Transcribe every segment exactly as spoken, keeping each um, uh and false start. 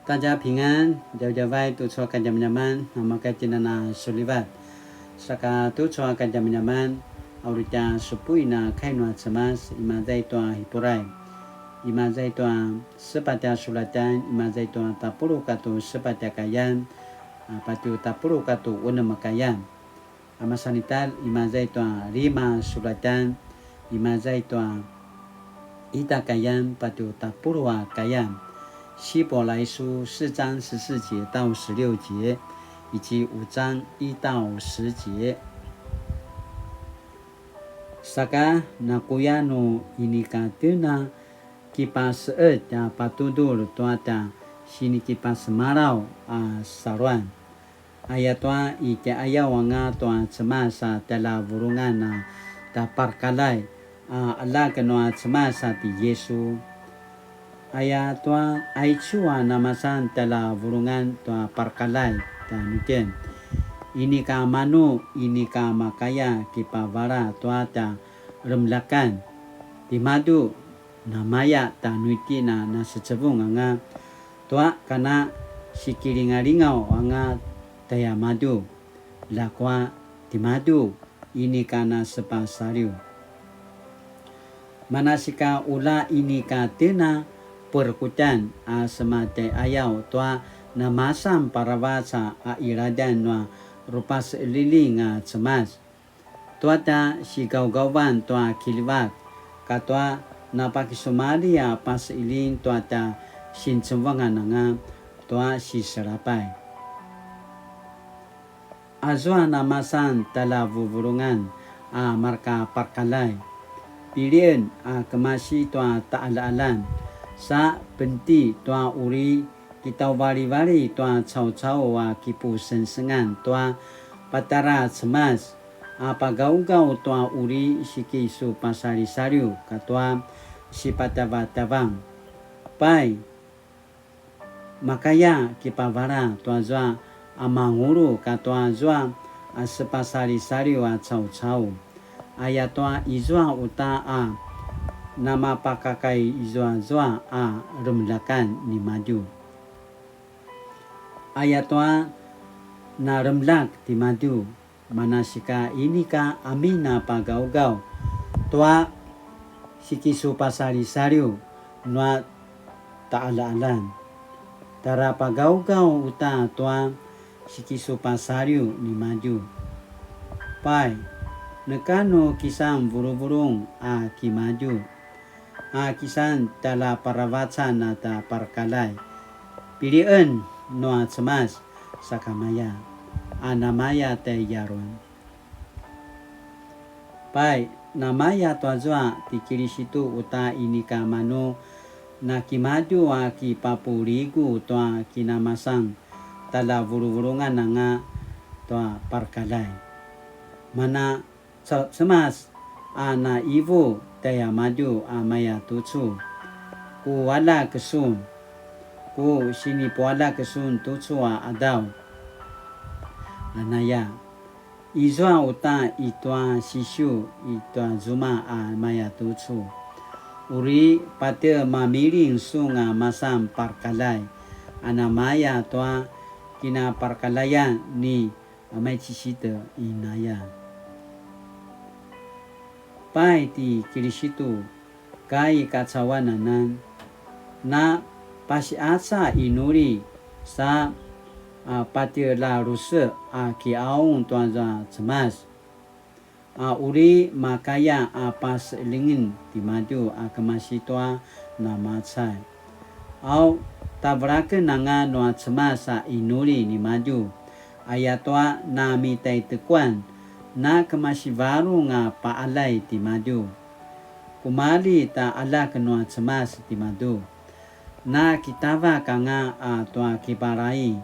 大家平安, djavadjavay tucu a kadjamadjaman, namakatjinan a sulivat. Saka tucu a kadjamadjaman, a uri tja supuin a kai nua Cemas, imaza i tua Hipurai. Imaza i tua sepatj a sulatjan, imaza i tua tapuluq katua sepatj a kayan, a, patje tapuluq katua unem a kayan. A masanitalj, imaza i tua lima sulatjan, imaza i tua ita kayan patje tapuluq a kayan. 希伯来书四章十四节到十六节，以及五章一到十节。Saka nakuya nu inika tjen a kipaseqetj a patudul tua tja sinikipasemalaw a saluan. Ayatua i tjaiqayaw anga tua Cemas a tjaljavulungan a tja parkalay a aljak nua Cemas a ti Yisu. Ayatua aicu a namasan tjaljavulungan tua parkalay tjanuitjen. Inika manu, inika makaya kipavala tua tja remlakan. Timadju, namaya tjanuitjen a nasecevung anga tua kana sikilingalingaw anga tjaimadju, ljakua timadju inika nasepasaliw. Manasika ula inika tjen a perkutjan a sema tjaiqayaw tua namasan paravac a qiladjan nua rupaseqeljing a Cemas. Tua tja sigawgawan tua kiljivak, katua napakisumalji a paseqeljing tua tja sincevangan anga tua siselapay. Azua namasan tjaljavuvulungan a marka parkalay, pilien a kemasi tua taqaljaqaljan, sa penti tua uri kitauvalivali tua caucau a kipusengsengan tua patjara Cemas, a pagawgaw tua uri sikisupasalisaliw katua sipatavatavang. Pai, makaya kipavala tua zua a mangulu katua zua a sepasalisaliw a caucau. Ayatua izua uta a namapakakaizuazua a remlakan nimadju. Ayatua naremlak timadju, manasika inika amin a pagawgaw tua sikisupasalisaliw nua taqaljaqaljan. Tara pagawgaw uta tua sikisupasaliw nimadju. Pai, neka nu kisan vuluvulung a kimadju, a kisan tjaljaparavacan a tja parkalay, pilien nua Cemas sakamaya, a namaya tjai Yaron. Pai, namaya tuazua ti Kilisitu uta inika manu nakimadju a kipapuligu tua kinamasan tjaljavuluvulungan anga tua parkalay. Mana Cemas a na ivu tjaimadju a maya tucu. Ku aljak sun, ku sinipualjak sun tucu a qadaw. Anaya, izua uta i tua sisiu i tua zuma a maya tucu. Uri patje mamiling sun a masan parkalay, a namaya tua kinaparkalayan ni a maicicite inaya. Pai ti Kilisitu, kai kacauan anan, na pasiaca inuli sa a patjelaluse a kiaung tuaza Cemas, a uri makaya a paselingin timadju a kemasi tua namacay. Au, tavelaken anga nua Cemas a inuli nimadju, ayatua namitaitekuan, na kemasivarung a paalay timadju. Kumali ta alak nua Cemas timadju. Na kitavak anga a tua kipalay,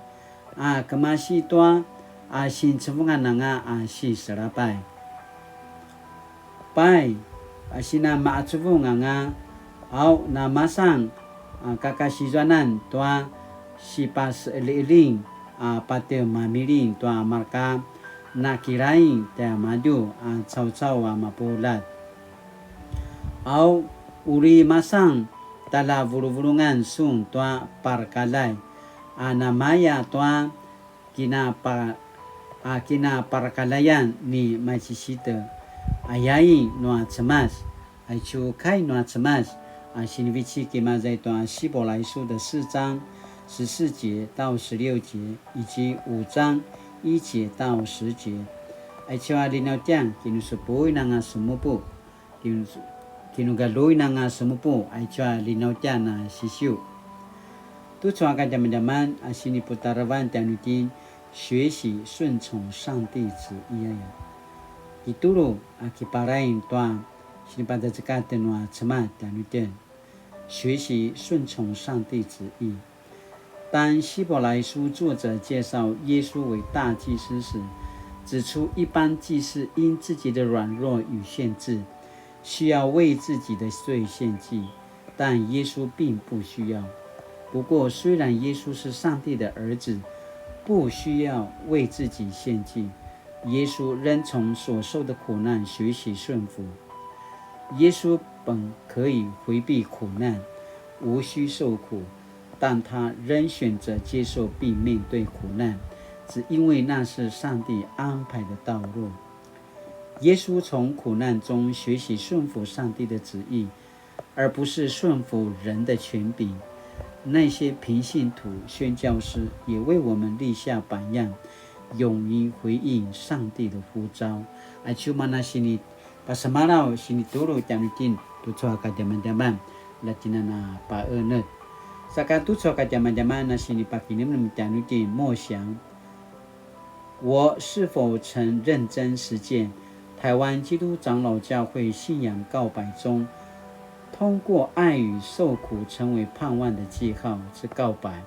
a kemasi tua a sincevungan anga a siselapay. Pai, a sinamacevung anga, au namasan a kakasizuanan tua sipaseeliling a patje mamiling tua marka nakilaing tiamadju a caucau a mapuljat. Au uri masan tjaljavuluvulungan sun tua parkalay, a namaya tua kinapa-, a kinaparakaljaian ni Malkisite, ayain nua Cemas, aicu kai nua Cemas, a sinivecik imaza i tua 希伯来书的四章十四节到十六节，以及五章一节到十节。Aicu a linautjan, kinusupuin anga semupu, kinu-, kinugaluin anga semupu, aicu a linautjan a sisiu. Tucu a kadjamadjaman a siniputarevan tjanuitjen, 学习顺从上帝旨意 aya. Kitulu a kiparain tua sinipazazekatj nua Cemas tjanuitjen, 学习顺从上帝旨意。当希伯来书作者介绍耶稣为大祭司时，指出一般祭司因自己的软弱与限制，需要为自己的罪献祭，但耶稣并不需要。不过，虽然耶稣是上帝的儿子，不需要为自己献祭，耶稣仍从所受的苦难学习顺服。耶稣本可以回避苦难，无需受苦，但他仍选择接受并面对苦难，只因为那是上帝安排的道路。耶稣从苦难中学习顺服上帝的旨意，而不是顺服人的权柄。那些平信徒、宣教师也为我们立下榜样，勇于回应上帝的呼召。Aicu mana sini pasemalaw sinitulu tjanuitjen tucu a kadjamadjaman, la tjinana paenec. Saka tucu a kadjamadjaman a sinipakinemnem tjanuitjen 默想，我是否曾认真实践台湾基督长老教会信仰告白中，通过爱与受苦成为盼望的记号之告白？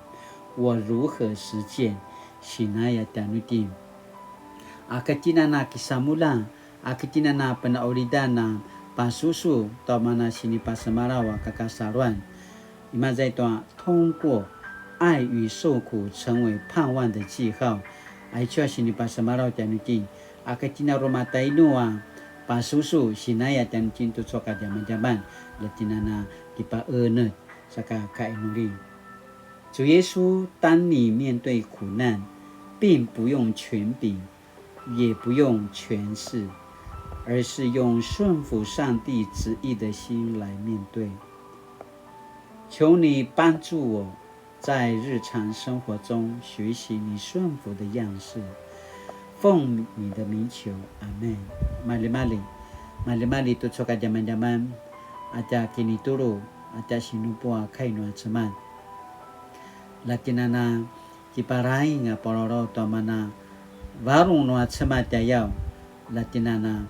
我如何实践？Sinaya tjanuitjen. A ka tjinana kisamulja, a ka tjinana penaulidan a pasusu tua mana sinipasemalaw a kakasaluan. Imaza i tua 通过爱与受苦成为盼望的记号. Aicu a sinipasemalaw tjanuitjen, a ka tjinana rumatainu a pasusu sinaya tjanuitjen tucu a kadjamadjaman, la tjinana kipaenec saka kainuli. 主耶稣，当你面对苦难，并不用权柄，也不用权势，而是用顺服上帝旨意的心来面对。求你帮助我，在日常生活中学习你顺服的样式。奉你的名求，阿们。Maljimalji, maljimalji tucu a kadjamadjaman, a tja kinitulu, a tja sinupu a kai nua Cemas. La tjinana kiparaing a palalaut tua mana varung nua Cemas tjayaw, la tjinana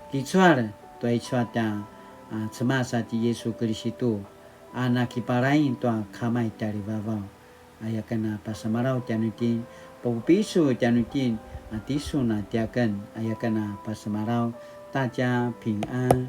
kicual tua icu a tja, a, Cemas a ti Yesu Kiristu, a na kiparaing tua Kama i tjalivavaw. Aya ken a pasemalaw tjanuitjen, papupisu tjanuitjen, a tisun a tiaken, aya ken a pasemalaw, 大家平安.